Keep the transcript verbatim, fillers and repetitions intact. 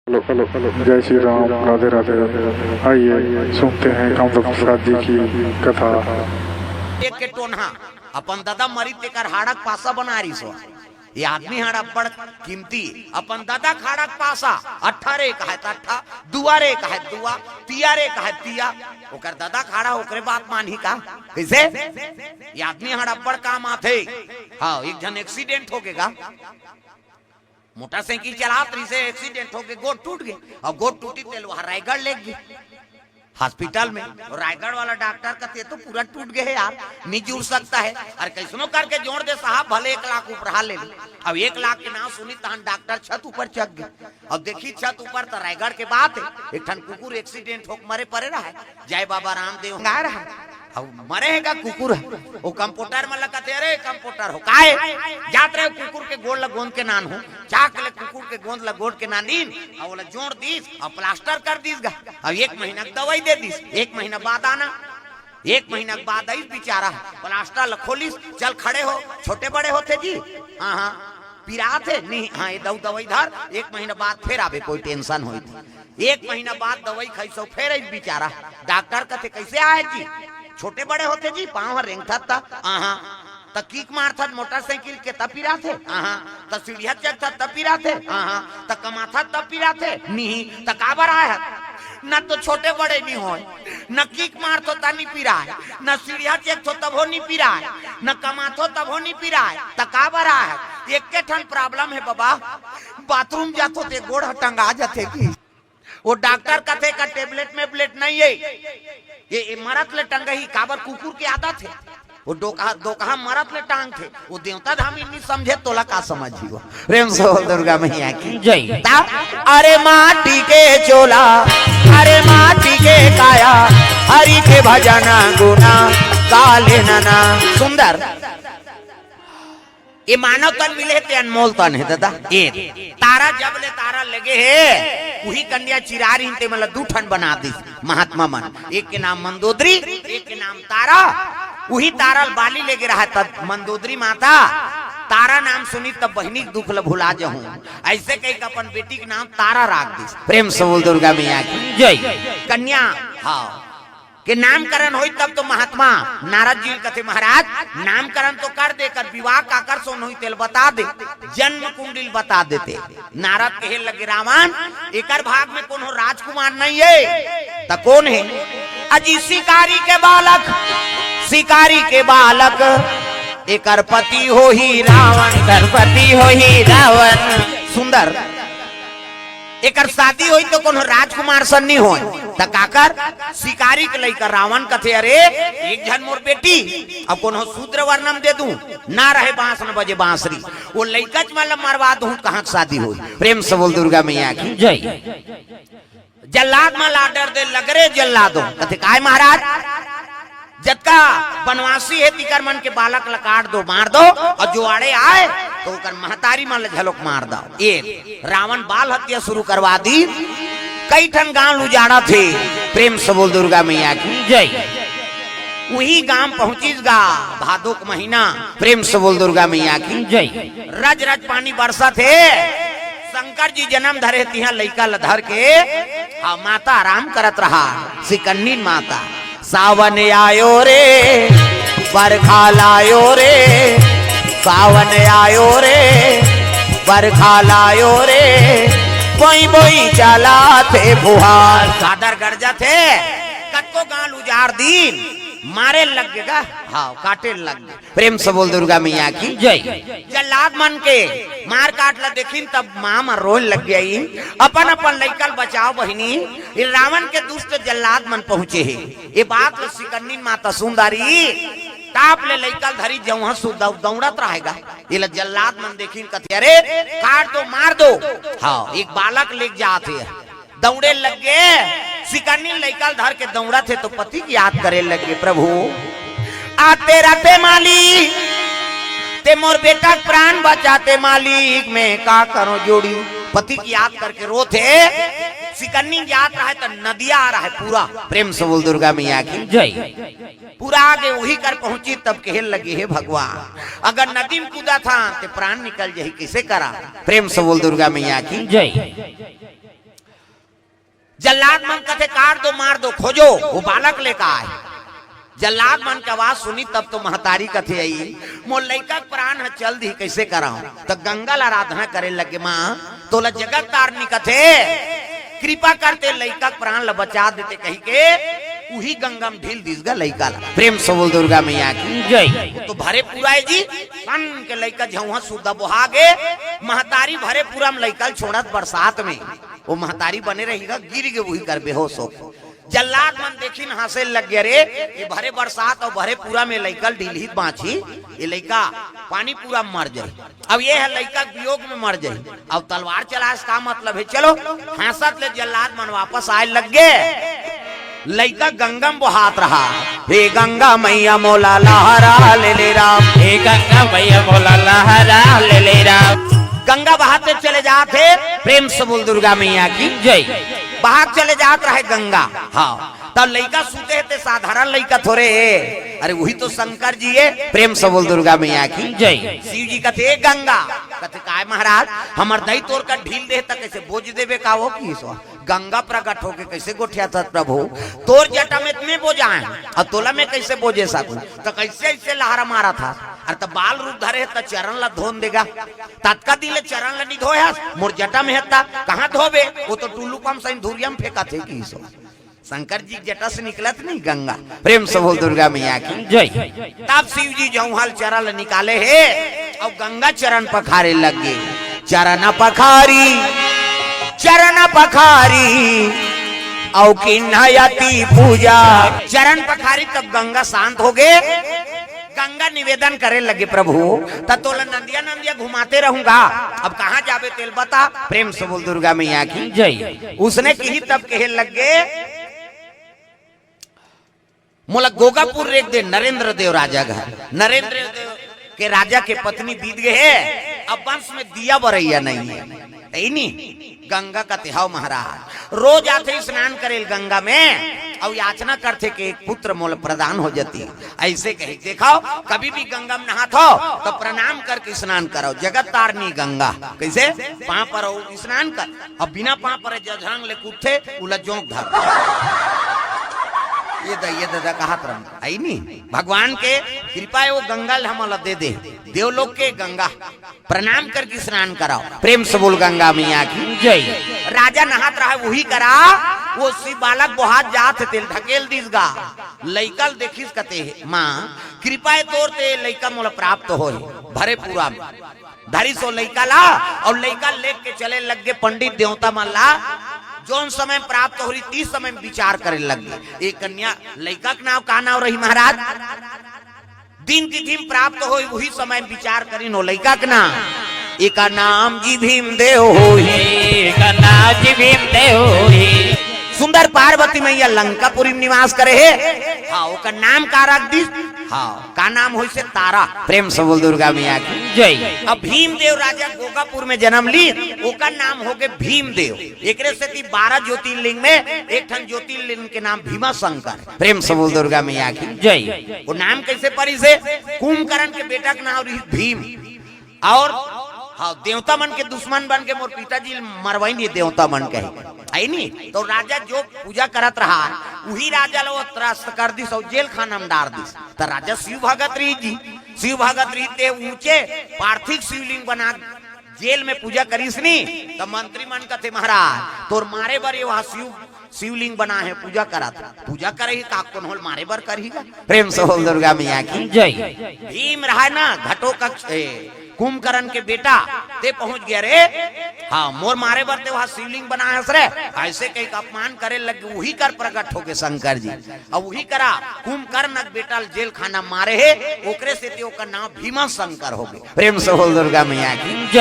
Hello, hello, hello, जय श्री राम, राधे राधे। आइए, सुनते हैं कामदेव प्रसाद जी की कथा। एक के टोनहा, अपन ददा मरी तेकर हाड़क पासा बना रही सो। ये आदमी हाड़ अब्बड़ कीमती, अपन ददा खाड़क पासा, अट्ठा रे कहे त अट्ठा, दुआ रे कहे दुआ, तिया रे कहे तिया। ओकर ददा खाड़ा ओकरे बात मानही का? कैसे? ये आदमी हाड़ अब्बड़ काम आथे। हाँ, एक झन एक्सीडेंट हो गे गा। मोटरसाइकिल चलात रहिसे, एक्सीडेंट होके गोड़ टूट गे। अब गोड़ टूटी तेल वहां रायगढ़ ले गे हॉस्पिटल में। और रायगढ़ वाला डॉक्टर कहते, "ये तो पूरा टूट गए है यार, नहीं जुड़ सकता है।" अरे कैसनो करके जोड़ दे साहब, भले एक लाख ऊपर ले ले। अब एक लाख के नाम सुनी तहन डॉक्टर छत ऊपर चढ़ गए। अब देखी छत ऊपर तो रायगढ़ के बात है, एक ठन कुकुर एक्सीडेंट होके मरे पड़े रहा है, जय बाबा रामदेव गा रहा है। अब मरे है का कुकुर है? वो कंपाउंडर मन ला कहते, "अरे कंपाउंडर हो, काय जात रहे हो कुकुर के गोड़ ला गोंद के नान हो?" चाक ले कुकुर के गोंद ला गोंद के नान दीन, और ओला जोड़ दीस और प्लास्टर कर दीस गा। अब एक महीना के दवाई दे दीस, एक महीना बाद आना। एक महीना के बाद आइस बेचारा, प्लास्टर ला खोलिस, "चल खड़े हो, छोटे बड़े होथे जी?" "हाँ हाँ।" "पिरात हे?" "नहीं।" "हाँ, ये दऊ दवाई धर, एक महीना बाद फिर आबे, कोई टेंशन होई।" एक महीना बाद दवाई खाइस, फिर आइस बेचारा। डॉक्टर कहते, "कैसे आए जी?" "छोटे बड़े होथे जी, पाँव ह रेंगथत त।" "आहा।" "त किक मारथत मोटरसाइकिल के त पिराथे?" "आहा।" "त सीढ़िया चढ़थत त पिराथे?" "आहा।" "त कमाथत त पिराथे?" "नहीं।" "त काबर आए हत?" "न तो छोटे बड़े नहीं होय, न किक मारथो त नहीं पिराय, न सीढ़िया चढ़थो तभो नहीं पिराय, न कमाथो तभो नहीं पिराय, त काबर आए हत?" "एक के ठन प्रॉब्लम है बाबा, बाथरूम जाथो ते गोड़ ह टंगा जाथे जी।" वो डॉक्टर कथे का टेबलेट में ब्लेट नहीं है, ये, ये मरत ले टंगही, काबर कुकुर के आदत है। वो डोकहा, डोकहा मरत ले टांग थे, वो देवता धामी नहीं समझे, तोला का समझी वो। प्रेम से बोल दुर्गा मैया की जय। ता, अरे माटी के चोला, अरे माटी के काया, हरि के भजन गुना, काले नना। सुंदर। ये मानव तन मिले हे, ते अनमोल तन हे दादा। ये तारा जब ले तारा लगे हे, उही कन्या चिरार हिन ते मतलब दू ठन बना दिस महात्मा मन। एक के नाम मंदोदरी, एक के नाम तारा। उही तारा ल बाली लेगे रहा तब मंदोदरी माता तारा नाम सुनी तब बहिनी के दुख ल भुला जहूं। ऐसे कही के अपन बेटी के नाम तारा राख दिस। प्रेम से बोल दुर्गा मैया की जय। कन्या, हाँ। के नामकरण होई तब तो महात्मा नारद जी कथे, "महाराज, नामकरण तो कर दे, कर विवाह काकर सोन होई तेल बता दे, जन्म कुंडली बता देते।" नारद कहे लगे, "रावण, एकर भाग में कोनो राजकुमार नहीं है, त कौन है?" "अजी शिकारी के बालक, शिकारी के बालक, एकर पति होही रावण, एकर पति होही रावण।" सुंदर। एकर शादी होई तो कोनो राजकुमार सन नहीं होय, त काकर? शिकारी के लइका रावण कथे, "अरे, एक झन मोर बेटी, अब कोनो शूद्र वर न दे दूं, ना रहे बांस न बजे बांसुरी, वो लइका च मन ल मरवा दूं, कहां के शादी होई?" प्रेम से बोल दुर्गा मैया की जय। जल्लाद मन ल order दे लग रे जल्लादो, कथे, "काय महाराज?" जतका बनवासी हे, तिकर मन के बालक ल काट दो, मार दो, और जो आड़े आए, तो ओकर महतारी मन ल झलोक मार दो। ये रावण बाल हत्या शुरू करवा दी, कई ठन गांव उजाड़ा थे। प्रेम से बोल दुर्गा मैया की जय। उही गांव पहुंचिस गा भादो के महीना। प्रेम से बोल दुर्गा मैया की जय। रज रज पानी बरसत हे, शंकर जी जन्म धरे, तिहां लइका ल धर के, हाँ, माता आराम करत रहा, सिकन्नी माता। सावन आयो रे, बरखा लायो रे, सावन आयो रे, बरखा लायो रे, बोई बोई चला थे फुहार। सादर गरजा थे, कतको गांव उजार दीन, मारे लग गे गा, हाँ, काटे लग गे। प्रेम से बोल दुर्गा मैया की जय। जल्लाद मन के मार काट ला देखिन तब मां मन रोए लग गई। अपन अपन लइका ल बचाओ बहिनी, ये रावण के दुष्ट जल्लाद मन पहुंचे हे। ये बात ल सिकन्नी माता सुंदरी ताप ले लइका ल धरी जौहा सु दौ-, दौड़त रहेगा। ये ला जल्लाद मन देखिन कथे, "अरे काट दो, मार दो।" हाँ, एक बालक लेके जात हे। दौड़े लग गे, सिकन्नी लइका ल धर के दौड़त हे तो पति के याद करे लग गे, "प्रभु, आते रहते मालिक, ते मोर बेटा के प्राण बचाते मालिक, मैं का करो जोड़ी।" पति के याद करके रोत हे, सिकन्नी याद रहे तो नदिया आ रहा है पूरा। प्रेम से बोल दुर्गा मैया की जय। पूरा आगे उही कर पहुंची तब कहे लगे, "हे भगवान, अगर नदी में कूदा था ते प्राण निकल जाही, कैसे करा?" प्रेम से बोल दुर्गा मैया की जय। जल्लाद मन कथे, "काट दो, मार दो, खोजो, वो बालक लेकर आए।" जल्लाद मन के आवाज सुनी, तब तो महतारी कथे, "आई, मोर लइका के प्राण ह चल दी, कैसे कराऊं?" त गंगा ला आराधना करे लगे, "माँ, तोला जगत तारनी कथे, कृपा करते लइका के प्राण ला बचा देते," कही के उही गंगा में ढील दिस गा लइका ला। प्रेम से बोल दुर्गा मैया की जय। तो भरे पूरा है जी, पन के लइका झौहा सुद्धा बोहा गे, महतारी भरे पूरा में लइका ल छोड़त बरसात में, वो महतारी बने रही गा, गिर गे, वही कर बेहोश हो। जल्लाद मन देखिन, हंसे लग गया, "रे, ये भरे बरसात और भरे पूरा में लइका ल ढीलही बांची, ये लइका पानी पूरा में मर जाए।" अब ये है लइका के वियोग में मर जाए, अब तलवार चलाए से का मतलब है? चलो, हंसत ले जल्लाद मन वापस आए लग गए। लइका गंगा में बोहात रहा, "हे गंगा मैया मोला लहरा ले ले राम, हे गंगा मैया मोला लहरा ले ले राम।" गंगा बहाते चले जात हे, प्रेम से बोल दुर्गा मैया की जय। बहात चले जात रहे गंगा। हाँ, तब लइका सुते हे ते साधारण लइका थोरे हे, अरे वही तो शंकर जी हे। प्रेम से बोल दुर्गा मैया की जय। शिव जी कथे, "ए गंगा," कथे, "काय महाराज, हमर दई तोर का ढील दे त कैसे बोझ देबे का वो की सो?" गंगा प्रकट होके कैसे गोठियाथस प्रभु, "तोर जटा में त मैं बोझाए, अब तोला मैं कैसे बोझे सकूं?" त कैसे ऐसे लहरा मारथस? अरे त बाल रूप धरे हे त चरण ला धोन देगा, ततका दिन ले चरण ला नी धोए हस, मोर जटा में हे त कहाँ धोबे? वो तो टुल्लू पम सही धुरिया में फेंकत हे की सो। शंकर जी के जटा से निकलत नहीं गंगा। प्रेम से बोल दुर्गा मैया की जय। तब शिव जी जौहल चरण निकाले हे और गंगा चरण पखारे लग गए। चरण पखारी, चरण पखारी, औ किन्हयती पूजा। चरण पखारी तब गंगा शांत हो गए। गंगा निवेदन करे लगे, "प्रभु, त तोला नंदिया नंदिया घुमाते रहूंगा, अब कहाँ जाबे तेल बता।" प्रेम से बोल दुर्गा मैया की जय। उसने कही तब कहे लग गए, "मोला गोगापुर रेख दे, नरेंद्र देव राजा घर।" नरेंद्र देव के राजा के पत्नी बीत गए हे, अब वंश में दिया बरैया नहीं है। ऐ नी, गंगा कथे, "हव महाराज, रोज आथे स्नान करेल गंगा में, अउ याचना करथे कि एक पुत्र मोला प्रदान हो जाती।" ऐसे कही, देखो, कभी भी गंगा में नहात हो तो प्रणाम करके स्नान करो। जगत तारनी गंगा, कैसे? पाँव पर स्नान कर, अब बिना पाँव पर जझांग ले कूदथे, उला जोंक धर। ये दा, ये दादा कहत रहन, ऐ नी, भगवान के कृपा है, वो गंगा ल हमला दे दे, देवलोक के गंगा। प्रणाम करके स्नान कराओ। प्रेम से बोल गंगा मैया की जय। राजा नहात रहा, वही करा, वो शिव बालक बोहात जात हे, तेल ढकेल दिस गा। लइका ल देखिस कथे हे, "माँ, कृपा है तोर ते लइका मोला प्राप्त होए।" भरे पूरा में धरिस वो लइका ला, और लइका लेके चले लग गे पंडित देवता मन ला, "जोन समय प्राप्त होही, तीस समय में विचार करे लग गे।" एक कन्या लइका के नाव का नाव रही महाराज? दिन तिथि में प्राप्त होई, उही समय विचार करिन ओ लइका के नाम। एका नाम जी भीम देव होही। एका नाम जी भीम देव होही। सुंदर पार्वती मैया लंकापुरी में निवास करे हे। हाँ, ओकर नाम का रख दिस? हाँ, का नाम होइस हे? तारा। प्रेम से बोल दुर्गा मैया की जय। अब भीम देव राजा गोगापुर में जन्म ली, ओकर नाम हो गए भीम देव। एकरे सेती बारह ज्योतिर्लिंग में एक ठन ज्योतिर्लिंग के नाम भीमा शंकर। प्रेम से बोल दुर्गा मैया की जय। वो नाम कैसे परिस हे? कुंभकर्ण के बेटा के नाम रही भीम। और हाँ, देवता मन के दुश्मन बन के मोर पिताजी ल मरवाइन, ये देवता मन कहे, ऐ नी? तो राजा जो पूजा करत रहा, उही राजा ला वो त्रस्त कर दिस और जेल खाना में डार दिस। तो राजा शिव भगत रही जी, शिव भगत रही ते ऊंचे पार्थिव शिवलिंग बना जेल में पूजा करिस नी, त मंत्री मन कथे, "महाराज, तोर मारे बर ये वहाँ शिव, शिवलिंग बना है, पूजा करत।" पूजा करही का, कोनो ल मारे बर करही गा? प्रेम से बोल दुर्गा मैया की जय। भीम रहा ना, घटोत्कच, ए, कुंभकर्ण के बेटा, ते पहुंच गया रे। हाँ, मोर मारे बर ते वहाँ शिवलिंग बना है रे। ऐसे कही का अपमान करे लगे, उही कर प्रकट हो गए शंकर जी। अब उही करा कुंभकर्ण के बेटा ल जेल खाना मारे हे, ओकरे सेती ओकर नाम भीमा शंकर हो गए। प्रेम से बोल दुर्गा मैया की जय।